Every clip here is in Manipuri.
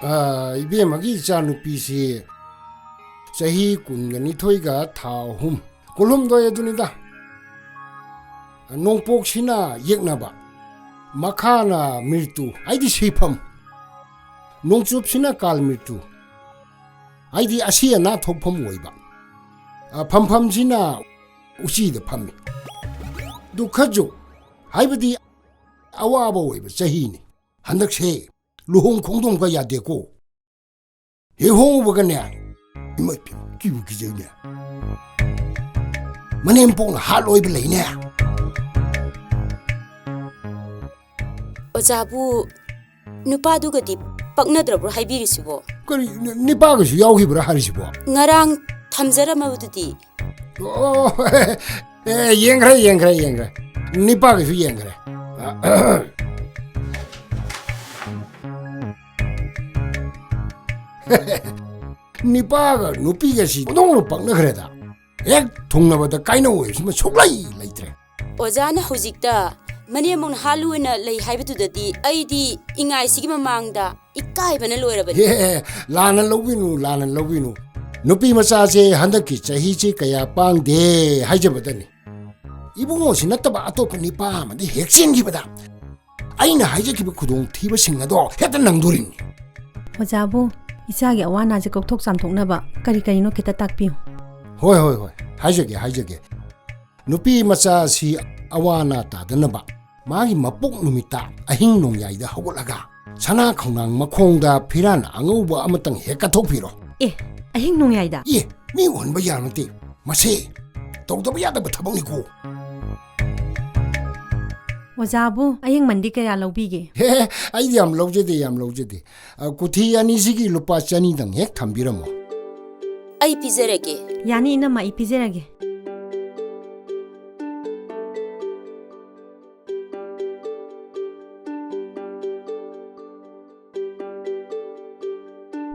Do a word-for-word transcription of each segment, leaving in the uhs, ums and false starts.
ꯑ, ꯏꯕꯦꯝꯃꯒꯤ ꯏꯆꯥꯅꯨꯄꯤꯁꯤ ꯆꯍꯤ ꯀꯨꯟꯒ ꯅꯤꯊꯣꯏꯒ ꯊꯥ ꯑꯍꯨꯝ, ꯀꯨꯟꯍꯨꯝꯗꯣꯏ ꯑꯗꯨꯅꯤꯗ꯫ ꯅꯣꯡꯄꯣꯛꯁꯤꯅ ꯌꯦꯛꯅꯕ, ꯃꯈꯥꯅ ꯃꯤꯔꯇꯨ, ꯍꯥꯏꯗꯤ ꯁꯤꯐꯝ, ꯅꯣꯡꯆꯨꯞꯁꯤꯅ ꯀꯥꯜ ꯃꯤꯔꯇꯨ, ꯍꯥꯏꯗꯤ ꯑꯁꯤ ꯑꯅꯥ ꯊꯣꯛꯐꯝ ꯑꯣꯏꯕ꯫ ꯑ, ꯐꯝꯐꯝꯁꯤꯅ ꯎꯆꯤꯗ ꯐꯝꯃꯤ꯫ ꯗꯨꯈꯖꯨ, ꯍꯥꯏꯕꯗꯤ ꯑꯋꯥꯕ ꯑꯣꯏꯕ ꯆꯍꯤꯅꯤ꯫ ꯍꯟꯗꯛꯁꯦ ꯂꯨꯍꯣꯡ ꯈꯣꯡꯗꯣꯡꯕ ꯌꯥꯗꯦꯀꯣ꯫ ꯍꯦꯛ ꯍꯣꯡꯉꯨꯕꯒꯅꯦ, ꯏꯃꯥ ꯏꯄꯦꯝꯃ, ꯀꯤꯕꯨ ꯀꯤꯖꯩꯅꯦ꯫ ꯃꯅꯦꯝꯄꯣꯛꯅ ꯍꯥꯠꯂꯣꯏꯕ ꯂꯩꯅꯦ꯫ ꯑꯣꯖꯥꯕꯨ ꯅꯨꯄꯥꯗꯨꯒꯗꯤ ꯄꯛꯅꯗ꯭ꯔꯕ꯭ꯔꯣ ꯍꯥꯏꯕꯤꯔꯤꯁꯤꯕꯣ? ꯀꯔꯤ, ꯅ-, ꯅꯤꯄꯥꯒꯁꯨ ꯌꯥꯎꯈꯤꯕ꯭ꯔꯥ ꯍꯥꯏꯔꯤꯁꯤꯕꯣ? ꯉꯔꯥꯡ ꯊꯝꯖꯔꯝꯃꯕꯗꯨꯗꯤ꯫ ꯑꯣ, ꯑꯦ, ꯌꯦꯡꯈ꯭ꯔꯦ, ꯌꯦꯡꯈ꯭ꯔꯦ, ꯌꯦꯡꯈ꯭ꯔꯦ꯫ ꯅꯤꯄꯥꯒꯤꯁꯨ ꯌꯦꯡꯈ꯭ꯔꯦ꯫ ꯅꯤꯄꯥꯒ ꯅꯨꯄꯤꯒꯁꯤ ꯄꯪꯗꯧꯅ ꯄꯛꯅꯈ꯭ꯔꯦꯗ꯫ ꯍꯦꯛ ꯊꯨꯡꯅꯕꯗ ꯀꯥꯏꯅꯧ ꯍꯥꯏꯕꯁꯤꯃ ꯁꯨꯛꯂꯩ ꯂꯩꯇ꯭ꯔꯦ꯫ ꯑꯣꯖꯥꯅ ꯍꯧꯖꯤꯛꯇ ꯃꯅꯦꯝꯕꯣꯛꯅ ꯍꯥꯠꯂꯨꯅ ꯂꯩ ꯍꯥꯏꯕꯗꯨꯗꯗꯤ ꯑꯩꯗꯤ ꯏꯉꯥꯏꯁꯤꯒꯤ ꯃꯃꯥꯡꯗ ꯏꯀꯥꯏꯕꯅ ꯂꯣꯏꯔꯕꯅꯤ꯫ ꯍꯦ, ꯂꯥꯟꯅ ꯂꯧꯕꯤꯅꯨ, ꯂꯥꯟꯅ ꯂꯧꯕꯤꯅꯨ꯫ ꯅꯨꯄꯤ ꯃꯆꯥꯁꯦ ꯍꯟꯗꯛꯀꯤ ꯆꯍꯤꯁꯤ ꯀꯌꯥ ꯄꯥꯡꯗꯦ ꯍꯥꯏꯖꯕꯗꯅꯤ꯫ ꯏꯕꯨꯡꯉꯣꯁꯤ ꯅꯠꯇꯕ ꯑꯇꯣꯞꯄ ꯅꯤꯄꯥ ꯑꯃꯗ ꯍꯦꯛ ꯆꯦꯟꯈꯤꯕꯗ ꯑꯩꯅ ꯍꯥꯏꯖꯈꯤꯕ ꯈꯨꯗꯣꯡꯊꯤꯕꯁꯤꯡ ꯑꯗꯣ ꯍꯦꯛꯇ ꯅꯪꯗꯣꯔꯤꯅꯤ꯫ ꯑꯣꯖꯥꯕꯨ, ꯏꯆꯥꯒꯤ ꯑꯋꯥ ꯑꯅꯥꯁꯦ ꯀꯣꯛꯊꯣꯛ ꯆꯥꯝꯊꯣꯛꯅꯕ ꯀꯔꯤ ꯀꯔꯤꯅꯣ ꯈꯤꯇ ꯇꯥꯛꯄꯤꯌꯨ꯫ ꯍꯣꯏ, ꯍꯣꯏ, ꯍꯣꯏ, ꯍꯥꯏꯖꯒꯦ, ꯍꯥꯏꯖꯒꯦ꯫ ꯅꯨꯄꯤ ꯃꯆꯥ ꯑꯁꯤ ꯑꯋꯥ ꯑꯅꯥ ꯇꯥꯗꯅꯕ ꯃꯥꯒꯤ ꯃꯄꯣꯛ ꯅꯨꯃꯤꯠꯇ ꯑꯍꯤꯡ ꯅꯣꯡꯌꯥꯏꯗ ꯍꯧꯒꯠꯂꯒ ꯁꯅꯥ ꯈꯣꯡꯅꯥꯡ ꯃꯈꯣꯡꯗ ꯐꯤꯔꯥꯟ ꯑꯉꯧꯕ ꯑꯃꯇꯪ ꯍꯦꯛ ꯀꯠꯊꯣꯛꯄꯤꯔꯣ꯫ ꯑꯦ, ꯑꯍꯤꯡ ꯅꯣꯡꯌꯥꯏꯗ? ꯑꯦ, ꯃꯤ ꯎꯍꯟꯕ ꯌꯥꯕ ꯅꯠꯇꯦ꯫ ꯃꯁꯤ ꯇꯧꯗꯕ ꯌꯥꯗꯕ ꯊꯕꯛꯅꯤꯀꯣ꯫ ꯑꯣꯖꯥꯕꯨ ꯑꯍꯤꯡ ꯃꯟꯗꯤ ꯀꯌꯥ ꯂꯧꯕꯤꯒꯦ? ꯍꯦ, ꯑꯩꯗꯤ ꯌꯥꯝ ꯂꯧꯖꯗꯦ, ꯌꯥꯝ ꯂꯧꯖꯗꯦ꯫ ꯑ, ꯀꯨꯊꯤ ꯑꯅꯤꯁꯤꯒꯤ ꯂꯨꯄꯥ ꯆꯅꯤꯗꯪ ꯍꯦꯛ ꯊꯝꯕꯤꯔꯝꯃꯣ꯫ ꯑꯩ ꯄꯤꯖꯔꯒꯦ꯫ ꯌꯥꯅꯤ ꯏꯅꯝꯃ, ꯑꯩ ꯄꯤꯖꯔꯒꯦ꯫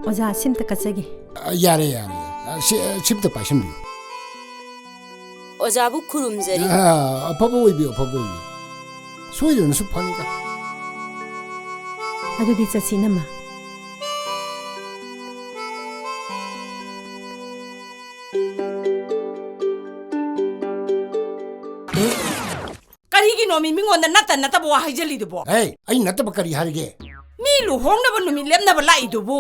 ꯑꯣꯖꯥ, ꯁꯤꯝꯇ ꯀꯠꯆꯒꯦ꯫ ꯑ, ꯌꯥꯔꯦ, ꯌꯥꯔꯦ꯫ ꯑ, ꯁꯤ, ꯑ, ꯁꯤꯝꯇ ꯄꯥꯏꯁꯟꯕꯤꯌꯨ꯫ ꯑꯣꯖꯥꯕꯨ ꯈꯨꯔꯨꯝꯖꯔꯤ꯫ ꯑ, ꯑꯐꯕ ꯑꯣꯏꯕꯤꯌꯨ, ꯑꯐꯕ ꯑꯣꯏꯕꯤꯌꯨ꯫ ꯁꯣꯏꯗꯅꯁꯨ ꯐꯅꯤꯗ꯫ ꯑꯗꯨꯗꯤ ꯆꯠꯁꯤ, ꯏꯅꯝꯃ꯫ ꯀꯔꯤꯒꯤꯅꯣ ꯃꯤ ꯃꯤꯉꯣꯟꯗ ꯅꯠꯇ ꯅꯠꯇꯕ ꯋꯥ ꯍꯥꯏꯖꯜꯂꯤꯗꯨꯕꯣ? ꯍꯦ, ꯑꯩ ꯅꯠꯇꯕ ꯀꯔꯤ ꯍꯥꯏꯔꯒꯦ? ꯃꯤ ꯂꯨꯍꯣꯡꯅꯕ ꯅꯨꯃꯤꯠ ꯂꯦꯞꯅꯕ ꯂꯥꯛꯏꯗꯨꯕꯨ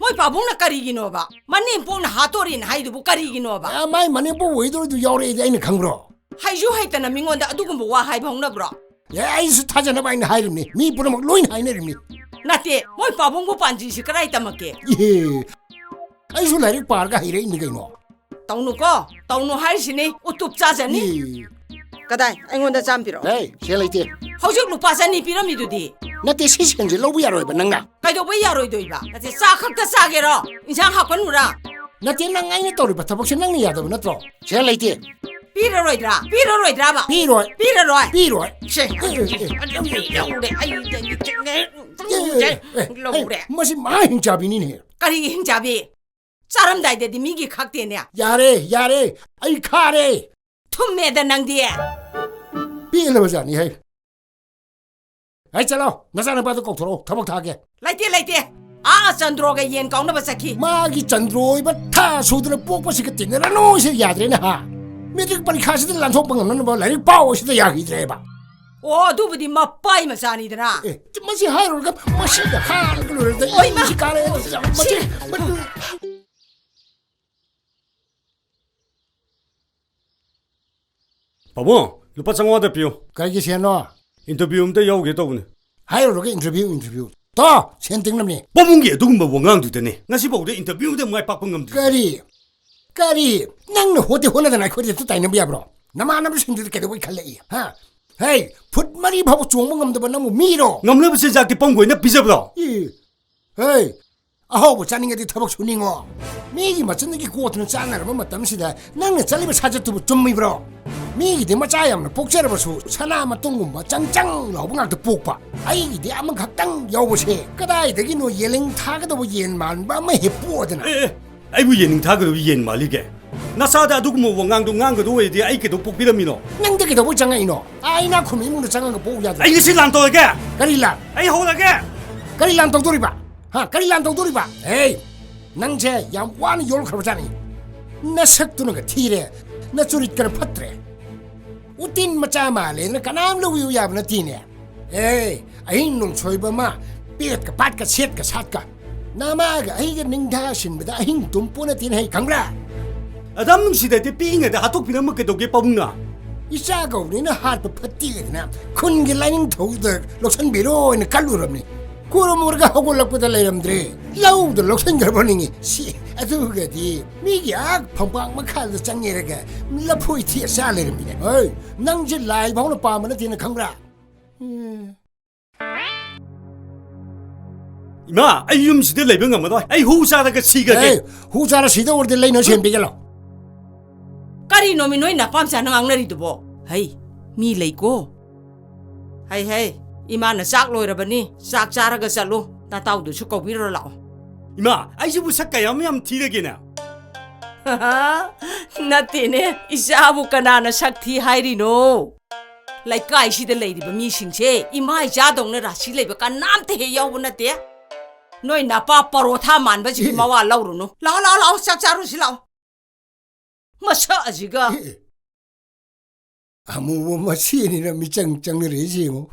ꯃꯣꯏ ꯄꯥꯕꯨꯡꯅ ꯀꯔꯤꯒꯤꯅꯣꯕ? ꯃꯅꯦꯝꯄꯣꯛꯅ ꯍꯥꯠꯇꯣꯔꯦꯅ ꯍꯥꯏꯗꯨꯕꯨ ꯀꯔꯤꯒꯤꯅꯣꯕ? ꯑꯦ, ꯃꯥꯏ ꯃꯅꯦꯝꯄꯣꯛ ꯑꯣꯏꯗꯣꯏꯗꯨ ꯌꯥꯎꯔꯛꯑꯦꯗꯤ ꯑꯩꯅ ꯈꯪꯕ꯭ꯔꯣ? ꯍꯩꯁꯨ ꯍꯩꯇꯅ ꯃꯤꯉꯣꯟꯗ ꯑꯗꯨꯒꯨꯝꯕ ꯋꯥ ꯍꯥꯏꯕ ꯍꯧꯅꯕ꯭ꯔꯣ? ꯑꯦ, ꯑꯩꯁꯨ ꯊꯥꯖꯅꯕ ꯑꯩꯅ ꯍꯥꯏꯔꯤꯕꯅꯤ, ꯃꯤ ꯄꯨꯝꯅꯃꯛ ꯂꯣꯏꯅ ꯍꯥꯏꯅꯔꯤꯕꯅꯤ꯫ ꯅꯠꯇꯦ, ꯃꯣꯏ ꯄꯥꯕꯨꯡꯕꯨ ꯄꯥꯟꯖꯤꯁꯤ ꯀꯗꯥꯏ ꯇꯝꯃꯛꯀꯦ? ꯏꯍꯦ, ꯑꯩꯁꯨ ꯂꯥꯏꯔꯤꯛ ꯄꯥꯔꯒ ꯍꯩꯔꯛꯏꯅꯤ ꯀꯩꯅꯣ꯫ ꯇꯧꯅꯨꯀꯣ, ꯇꯧꯅꯨ ꯍꯥꯏꯔꯤꯁꯤꯅꯤ, ꯎꯇꯨꯞ ꯆꯥꯖꯅꯤ꯫ ꯏ, ꯀꯗꯥꯏ? ꯑꯩꯉꯣꯟꯗ ꯆꯥꯝ ꯄꯤꯔꯛꯑꯣ꯫ ꯑꯦ, ꯁꯦꯜ ꯂꯩꯇꯦ꯫ ꯍꯧꯖꯤꯛ ꯂꯨꯄꯥ ꯆꯅꯤ ꯄꯤꯔꯝꯃꯤꯗꯨꯗꯤ? ꯅꯠꯇꯦ, ꯁꯤ ꯁꯦꯜꯁꯦ ꯂꯧꯕ ꯌꯥꯔꯣꯏꯕ ꯅꯪꯅ꯫ ꯀꯩꯗꯧꯕꯩ ꯌꯥꯔꯣꯏꯗꯣꯏꯕ? ꯅꯠꯇꯦ, ꯆꯥ ꯈꯛꯇ ꯆꯥꯒꯦꯔꯣ? ꯏꯟꯁꯥꯡ ꯍꯥꯞꯀꯅꯨꯔꯥ? ꯅꯠꯇꯦ, ꯅꯪ ꯑꯩꯅ ꯇꯧꯔꯤꯕ ꯊꯕꯛꯁꯦ ꯅꯪꯅ ꯌꯥꯗꯕ ꯅꯠꯇ꯭ꯔꯣ? ꯁꯦꯜ ꯂꯩꯇꯦ꯫ ꯄꯤꯔꯔꯣꯏꯗ꯭ꯔꯥ? ꯄꯤꯔꯔꯣꯏꯗ꯭ꯔꯥ? ꯄꯤꯔꯣꯏ꯫ ꯄꯤꯔꯔꯣꯏ? ꯄꯤꯔꯣꯏ꯫ ꯁꯦ, ꯑꯦ, ꯑꯦ, ꯑꯦ, ꯑꯗꯨꯝ ꯂꯧꯔꯦ꯫ ꯑꯩ ꯑꯦ, ꯑꯦ, ꯑꯦ, ꯂꯧꯔꯦ꯫ ꯃꯁꯤ ꯃꯍꯥ ꯍꯤꯡꯆꯥꯕꯤꯅꯤꯅꯦ꯫ ꯀꯔꯤꯒꯤ ꯍꯤꯡꯆꯥꯕꯤ? ꯆꯥꯔꯝꯗꯥꯏꯗꯗꯤ ꯃꯤꯒꯤ ꯈꯛꯇꯦꯅꯦ꯫ ꯌꯥꯔꯦ, ꯌꯥꯔꯦ, ꯑꯩ ꯈꯥꯔꯦ꯫ ꯊꯨꯝꯃꯦꯗ ꯅꯪꯗꯤ꯫ ꯄꯦꯜꯂꯕ ꯖꯥꯠꯅꯤ ꯍꯦ꯫ ꯍꯩ, ꯆꯠꯂꯣ, ꯅꯆꯥꯅꯨꯄꯥꯗꯣ ꯀꯧꯊꯣꯔꯛꯑꯣ, ꯊꯕꯛ ꯊꯥꯒꯦ꯫ ꯂꯩꯇꯦ, ꯂꯩꯇꯦ꯫ ꯑꯥ, ꯆꯟꯗ꯭ꯔꯣꯒ ꯌꯦꯟ ꯀꯥꯎꯅꯕ ꯆꯠꯈꯤ꯫ ꯃꯥꯒꯤ ꯆꯟꯗ꯭ꯔꯣ ꯑꯣꯏꯕ ꯊꯥ ꯁꯨꯗꯅ ꯄꯣꯛꯄꯁꯤꯒ ꯇꯤꯟꯅꯔꯅꯨ, ꯁꯤ ꯌꯥꯗ꯭ꯔꯦꯅꯦ, ꯍꯥ? ꯃꯦꯇ꯭ꯔꯤꯛ ꯄꯔꯤꯈꯥꯁꯤꯗ ꯂꯥꯟꯊꯣꯛꯄ ꯉꯝꯅꯅꯕ ꯂꯥꯏꯔꯤꯛ ꯄꯥꯎ ꯑꯁꯤꯗ ꯌꯥꯈꯤꯗ꯭ꯔꯦꯕ꯫ ꯑꯣ, ꯑꯗꯨꯕꯨꯗꯤ ꯃꯄꯥꯏ ꯃꯆꯥꯅꯤꯗꯅ꯫ ꯑꯦ, ꯃꯁꯤ ꯍꯥꯏꯔꯨꯔꯒ ꯃꯁꯤꯗ ꯍꯥꯏꯔꯒ ꯂꯣꯏꯔꯦꯗ꯫ ꯑꯣꯏꯃ! ꯏꯁꯤ ꯀꯥꯔꯦ, ꯃꯁꯤ, ꯁꯤ ꯃꯗꯨ꯫ ꯄꯥꯕꯨꯡ, ꯂꯨꯄꯥ ꯆꯥꯝꯃꯉꯥꯗ ꯄꯤꯌꯨ꯫ ꯀꯩꯒꯤ ꯁꯦꯟꯅꯣ? ꯏꯟꯇꯔꯚꯤꯌꯨ ꯑꯝꯇ ꯌꯥꯎꯒꯦ ꯇꯧꯕꯅꯦ꯫ ꯍꯥꯏꯔꯨꯔꯒ ꯏꯟꯇꯔꯚꯤꯌꯨ, ꯏꯟꯇꯔꯚꯤꯌꯨ꯫ ꯇꯣ, ꯁꯦꯟ ꯇꯤꯡꯅꯕꯅꯦ꯫ ꯄꯥꯕꯨꯡꯒꯤ ꯑꯗꯨꯒꯨꯝꯕ ꯋꯥꯉꯥꯡꯗꯨꯗꯅꯦ ꯉꯁꯤꯐꯥꯎꯗ ꯏꯟꯇꯔꯚꯤꯌꯨꯗ ꯃꯥꯏ ꯄꯥꯛꯄ ꯉꯝꯗ꯭ꯔꯤ꯫ ꯀꯔꯤ? ꯀꯔꯤ? ꯅꯪꯅ ꯍꯣꯠꯇꯤ ꯍꯣꯠꯅꯗꯅ ꯑꯩꯈꯣꯏꯗ ꯍꯦꯛꯇ ꯇꯥꯏꯅꯕ ꯌꯥꯕ꯭ꯔꯣ? ꯅꯃꯥꯟꯅꯕꯁꯤꯡꯗꯨꯗ ꯀꯩꯗꯧꯕꯩ ꯈꯜꯂꯛꯏ? ꯍꯥ? ꯍꯦ, ꯐꯨꯠ ꯃꯔꯤ ꯐꯥꯎꯕ ꯆꯣꯡꯕ ꯉꯝꯗꯕ ꯅꯪꯕꯨ ꯃꯤꯔꯣ? ꯉꯝꯅꯕ ꯆꯤꯟꯖꯥꯛꯇꯤ ꯄꯪꯒꯣꯏꯅ ꯄꯤꯖꯕ꯭ꯔꯣ? ꯏ, ꯍꯦ, ꯑꯍꯥꯎꯕ ꯆꯥꯅꯤꯡꯉꯗꯤ ꯊꯕꯛ ꯁꯨꯅꯤꯡꯉꯣ꯫ ꯃꯤꯒꯤ ꯃꯆꯤꯟꯗꯒꯤ ꯀꯣꯠꯇꯨꯅ ꯆꯥꯅꯔꯕ ꯃꯇꯝꯁꯤꯗ ꯅꯪꯅ ꯆꯠꯂꯤꯕ ꯁꯥꯖꯠꯇꯨꯕꯨ ꯆꯨꯝꯃꯤꯕ꯭ꯔꯣ? ꯃꯤꯒꯤꯗꯤ ꯃꯆꯥ ꯌꯥꯝꯅ ꯄꯣꯛꯆꯔꯕꯁꯨ ꯁꯅꯥ ꯃꯇꯨꯝꯒꯨꯝꯕ ꯆꯪ ꯆꯪ ꯂꯥꯎꯕ ꯉꯥꯛꯇ ꯄꯣꯛꯄ꯫ ꯑꯩꯒꯤꯗꯤ ꯑꯃꯈꯛꯇꯪ ꯌꯥꯎꯕꯁꯦ ꯀꯗꯥꯏꯗꯒꯤꯅꯣ ꯌꯦꯂꯤꯡ ꯊꯥꯒꯗꯧꯕ ꯌꯦꯟ ꯃꯥꯟꯕ ꯑꯃ ꯍꯦꯛ ꯄꯣꯛꯑꯗꯅ꯫ ꯑꯦ, ꯑꯦ, ꯑꯩꯕꯨ ꯌꯦꯟ ꯅꯤꯡꯊꯥꯒꯗꯕ ꯌꯦꯟ ꯃꯥꯜꯂꯤꯒꯦ? ꯅꯆꯥꯗ ꯑꯗꯨꯒꯨꯝꯕ ꯋꯥꯉꯥꯡꯗꯣ ꯉꯥꯡꯒꯗꯧ ꯑꯣꯏꯔꯗꯤ ꯑꯩ ꯀꯩꯗꯧ ꯄꯣꯛꯄꯤꯔꯝꯃꯤꯅꯣ? ꯅꯪꯗꯤ ꯀꯩꯗꯧꯕꯩ ꯆꯪꯉꯛꯏꯅꯣ? ꯑꯥ, ꯏꯅꯥꯛ ꯈꯨꯟꯕ ꯏꯃꯨꯡꯗ ꯆꯪꯉꯒ ꯄꯣꯛꯎ ꯌꯥꯗ꯭ꯔꯣ? ꯑꯩ ꯉꯁꯤ ꯂꯥꯟ ꯇꯧꯔꯒꯦ! ꯀꯔꯤ ꯂꯥꯟ? ꯑꯩ ꯍꯧꯔꯒꯦ! ꯀꯔꯤ ꯂꯥꯟ ꯇꯧꯗꯣꯔꯤꯕ? ꯍꯥ? ꯀꯔꯤ ꯂꯥꯟ ꯇꯧꯗꯣꯔꯤꯕ? ꯍꯦ! ꯅꯪꯁꯦ ꯌꯥꯝ ꯋꯥꯅ ꯌꯣꯜꯈ꯭ꯔꯕꯖꯥꯠꯅꯤ꯫ ꯅꯁꯛꯇꯨꯅꯒ ꯊꯤꯔꯦ, ꯅꯆꯨꯔꯤꯠꯀꯅ ꯐꯠꯇ꯭ꯔꯦ꯫ ꯎꯇꯤꯟ ꯃꯆꯥ ꯃꯥꯜꯂꯦꯅ ꯀꯅꯥꯝ ꯂꯧꯕꯤꯌꯨ ꯌꯥꯕ ꯅꯠꯇꯦꯅꯦ꯫ ꯑꯦ, ꯑꯍꯤꯡ ꯅꯣꯡꯁꯣꯏꯕ ꯑꯃ, ꯄꯦꯠꯀ ꯄꯥꯠꯀ ꯁꯦꯠꯀ ꯁꯥꯠꯀ꯫ ꯅꯃꯥꯒ ꯑꯩꯒ ꯅꯤꯡꯊꯥ ꯁꯤꯟꯕꯗ ꯑꯍꯤꯡ ꯇꯨꯝ ꯄꯣ ꯅꯠꯇꯦꯅꯦ, ꯍꯩ, ꯈꯪꯕ꯭ꯔꯥ? ꯑꯗꯥꯝ ꯅꯨꯡꯁꯤꯗꯗꯤ ꯄꯤꯛꯏꯉꯩꯗ ꯍꯥꯠꯇꯣꯛꯄꯤꯔꯝꯕ ꯀꯩꯗꯧꯒꯦ, ꯄꯥꯕꯨꯡꯅ? ꯏꯆꯥ ꯀꯧꯕꯅꯤꯅ ꯍꯥꯠꯄ ꯐꯠꯇꯦꯗꯅ ꯈꯨꯟꯒꯤ ꯂꯥꯏꯅꯤꯡꯊꯧꯗ ꯂꯧꯁꯟꯕꯤꯔꯣꯅ ꯀꯠꯂꯨꯔꯕꯅꯤ꯫ ꯈꯨꯔꯨꯝꯃꯨꯔꯒ ꯍꯧꯒꯠꯂꯛꯄꯗ ꯂꯩꯔꯝꯗ꯭ꯔꯦ꯫ ꯂꯧꯗ ꯂꯧꯁꯟꯈ꯭ꯔꯕ ꯅꯤꯡꯉꯤ꯫ ꯁꯤ, ꯑꯗꯨꯒꯗꯤ ꯃꯤꯒꯤ ꯑꯥ ꯐꯝꯄꯥꯛ ꯃꯈꯥꯗ ꯆꯪꯉꯦꯔꯒ ꯂꯐꯣꯏ ꯊꯦꯛꯑ ꯆꯥ ꯂꯩꯔꯝꯃꯤꯅꯦ꯫ ꯍꯣꯏ, ꯅꯪꯁꯦ ꯂꯥꯏ ꯐꯥꯎꯅ ꯄꯥꯝꯕ ꯅꯠꯇꯦꯅ ꯈꯪꯕ꯭ꯔꯥ? ꯎꯝ꯫ ꯏꯃꯥ, ꯑꯩ ꯌꯨꯝꯁꯤꯗ ꯂꯩꯕ ꯉꯝꯃꯔꯣꯏ꯫ ꯑꯩ ꯍꯨ ꯆꯥꯔꯒ ꯁꯤꯈ꯭ꯔꯒꯦ꯫ ꯑꯦ, ꯍꯨ ꯆꯥꯔ ꯁꯤꯗꯧ ꯑꯣꯏꯔꯗꯤ ꯂꯩꯅ ꯁꯦꯝꯕꯤꯒꯦ ꯂꯥꯎ꯫ ꯀꯔꯤꯅꯣꯃꯤ ꯅꯣꯏ ꯅꯄꯥꯝꯆꯥꯅ ꯉꯥꯡꯅꯔꯤꯗꯨꯕꯣ? ꯍꯩ, ꯃꯤ ꯂꯩꯀꯣ꯫ ꯍꯩ, ꯍꯩ, ꯏꯃꯥꯅ ꯆꯥꯛ ꯂꯣꯏꯔꯕꯅꯤ, ꯆꯥꯛ ꯆꯥꯔꯒ ꯆꯠꯂꯨ꯫ ꯅꯇꯥꯎꯗꯨꯁꯨ ꯀꯧꯕꯤꯔꯨꯔꯣ ꯂꯥꯛꯑꯣ꯫ ꯏꯃꯥ, ꯑꯩꯁꯤꯕꯨ ꯁꯛ ꯀꯌꯥꯝ ꯌꯥꯝ ꯊꯤꯔꯒꯦꯅꯦ? ꯅꯠꯇꯦꯅꯦ, ꯏꯆꯥꯕꯨ ꯀꯅꯥꯅ ꯁꯛ ꯊꯤ ꯍꯥꯏꯔꯤꯅꯣ? ꯂꯩꯀꯥꯏꯁꯤꯗ ꯂꯩꯔꯤꯕ ꯃꯤꯁꯤꯡꯁꯦ ꯏꯃꯥ ꯏꯆꯥꯗꯧꯅ ꯔꯥꯁꯤ ꯂꯩꯕ ꯀꯅꯥꯝꯇ ꯍꯦꯛ ꯌꯥꯎꯕ ꯅꯠꯇꯦ꯫ ꯅꯣꯏ ꯅꯄꯥ ꯄꯔꯣꯊꯥ ꯃꯥꯟꯕꯁꯤꯒꯤ ꯃꯋꯥ ꯂꯧꯔꯨꯅꯨ꯫ ꯂꯥꯛꯑꯣ, ꯂꯥꯛꯑꯣ, ꯂꯥꯛꯑꯣ, ꯆꯥꯛ ꯆꯥꯔꯨꯁꯤ ꯂꯥꯛꯑꯣ꯫ ꯃꯁꯛ ꯑꯁꯤꯒ꯫ ꯑꯦ, ꯑꯃꯨꯕ ꯃꯁꯦꯟꯅꯤꯅ ꯃꯤꯆꯪ ꯆꯪꯅꯔꯛꯏꯁꯤ ꯌꯦꯡꯉꯣ꯫